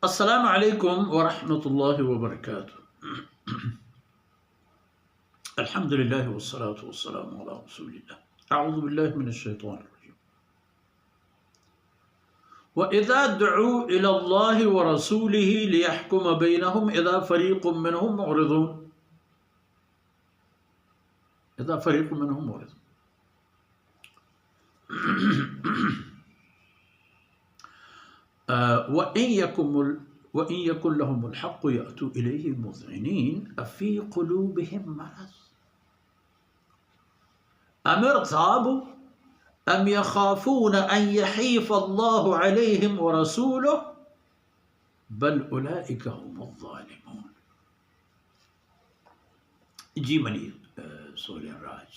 السلام عليكم ورحمة الله وبركاته. الحمد لله والصلاة والسلام على رسول الله. أعوذ بالله من الشيطان الرجيم. وإذا دعوا إلى الله ورسوله ليحكم بينهم إذا فريق منهم معرضون. إذا فريق منهم معرضون. آه، وإن يكن ال-، وإن يكن لهم الحق يأتوا إليه مذعنين أفي قلوبهم مرض أم ارتابوا أم يخافون أن يحيف الله عليهم ورسوله بل أولئك هم الظالمون. جی منی، آ، سولیں راج،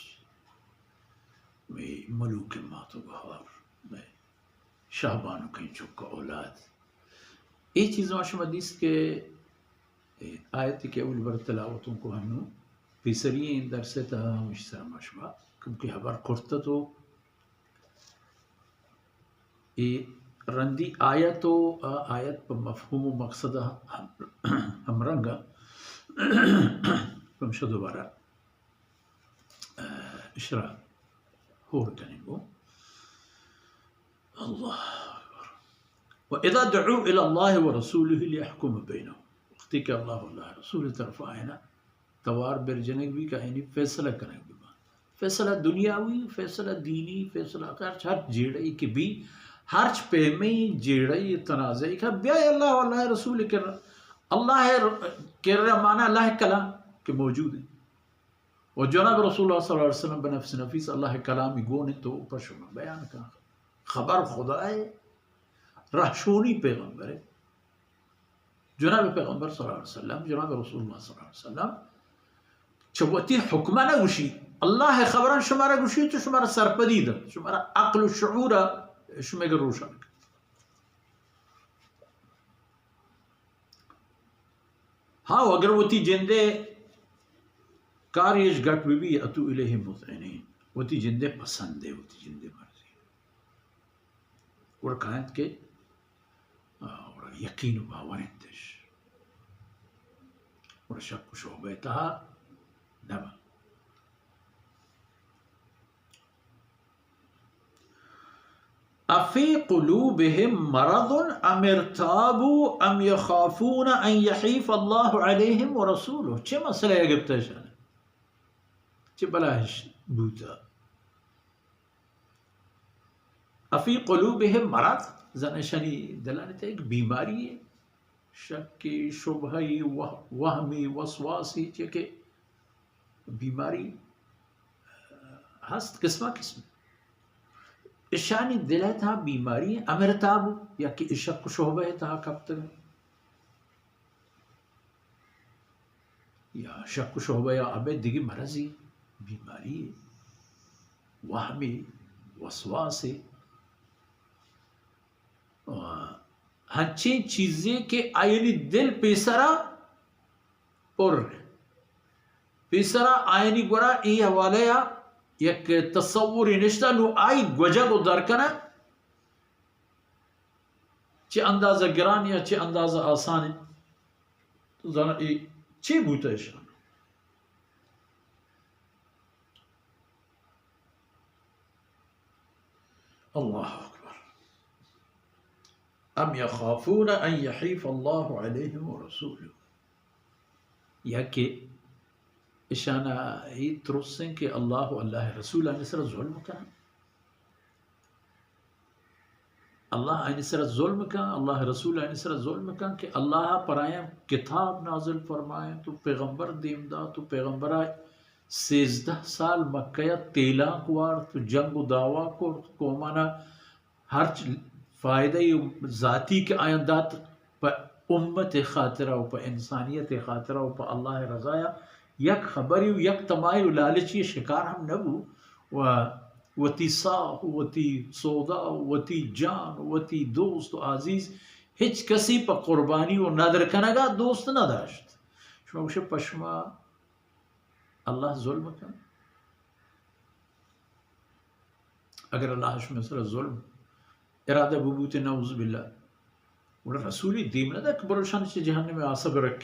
مئے ملوک مات و گہار، مئے شہبانکیں چک و اولاد۔ اے چیز ما شما دیست کہ، اے، آیت کہ اولی بر تلاوتوں کو ہنو، پیسری این درس تہا ہمیش سر ما شما کم کہ حبر کرتت و اے رندی آیت و آ آیت پہ مفہوم و مقصد ہم-، ہمرنگ ء پمشا دوبارہ، آ، اشرا ہور کنیں گو۔ اللہ اکبر۔ و اذا دعوا الی اللہ و رسولہ لیحکم بینہم، وقتی کہ اللہ و اللہ رسول طرف آئینا توار بر جنگ بی کہ آیانی فیصلہ کنگ بی۔ فیصلہ دنیاوی، فیصلہ دینی، فیصلہ ہرچ، ہرچ جیڑہ ای کہ بی، ہرچ پیمیں جیڑہ ای تنازعہ ای کہ بیا اللہ و اللہ رسول کر، اللہ ر-، کر مانا اللہ کلام کہ موجود ہے۔ و جناب رسول اللہ صلی اللہ علیہ وسلم بنفس نفیس اللہ کلامی گون تو پشم بیان کن۔ خبر خدا ہے، رہشونی پیغمبر ہے۔ جناب پیغمبر صلی اللہ علیہ وسلم، جناب رسول اللہ صلی اللہ علیہ وسلم چہ وتی حکمہ نہ گوشی، اللہ خبران شمارا گوشی تو شمارا سرپدی دنت، شمارا عقل و شعور شمے گر روشن کن۔ ہاں، اگر وتی جندے کاریش گٹ بی بی، اتو الیہ مذعنین، وتی جندے پسندے، وتی جندے مرضی۔ گڑا کاینت کہ، آ، گڑا یقین و باور انتش۔ گڑا شک و شعبہ تہا نہ بنت۔ افی قلوبهم مرض ام ارتابوا ام یخافون ان یحیف اللہ علیہم ورسولہ۔ چہ مسئلہ ء گپتہ اشان؟ چہ بلاہش بوتہ؟ افی قلوبهم مرض، زن اشانی دلانی تہ یک بیماری ہے، شکی، شبہی، وہ-، وہمی، وسواسی، چہ کہ بیماری ہست قسمہ قسم۔ اشانی دل ء تہا بیماری ام ارتاب یا کہ شک و شبہ ء تہا کپتگ۔ یا شک و شبہ یا ابید دگہ مرضی، بیماری، وہمی، وسواسی۔ آ، ہنچیں چیزے کہ آیانی دل پیسرا پر۔ پیسرا آیانی گورا اے حوالہ ء یک تصورے نشتہ، نوں آئی گوجگ و درکنگ چہ اندازہ گران یا چہ اندازہ آسان انت۔ تو زاناں اے چے بوتہ اشان؟ اللہ اکبر۔ ام یخافون ان یحیف اللہ علیہم ورسولہ۔ یا کہ اشانا اے ترسیں کہ اللہ و اللہ رسول آنی سر ظلم کن۔ اللہ آنی سر ظلم کن، اللہ رسول آنی سر ظلم کن کہ اللہ پر آیاں کتاب نازل فرمائیں تو پیغمبر دیم دا تو پیغمبرا سیزدہ سال مکہ ء تیلانک وارت، جنگ و دعوا کرت، قومانا ہرچ فائدہ ذاتی کہ آیاں دات پہ امت خاطرہ و پہ انسانیت خاطرہ و پہ اللہ رضایا یک خبری و یک طمعی و لالچی شکار ہم نبو و وتی ساہ و وتی سودا و وتی جان و وتی دوست و عزیز ہچ کسی پہ قربانی و ندر کنگا دوست نداشت۔ شما گوشے پشما اللہ ظلم کن؟ اگر اللہ شمئے سرا ظلم ارادہ ببوتے، نعوذ باللہ، گڑا رسولی دیم نہ دات کہ بلوچانی چہ جہنم ء آسا برک۔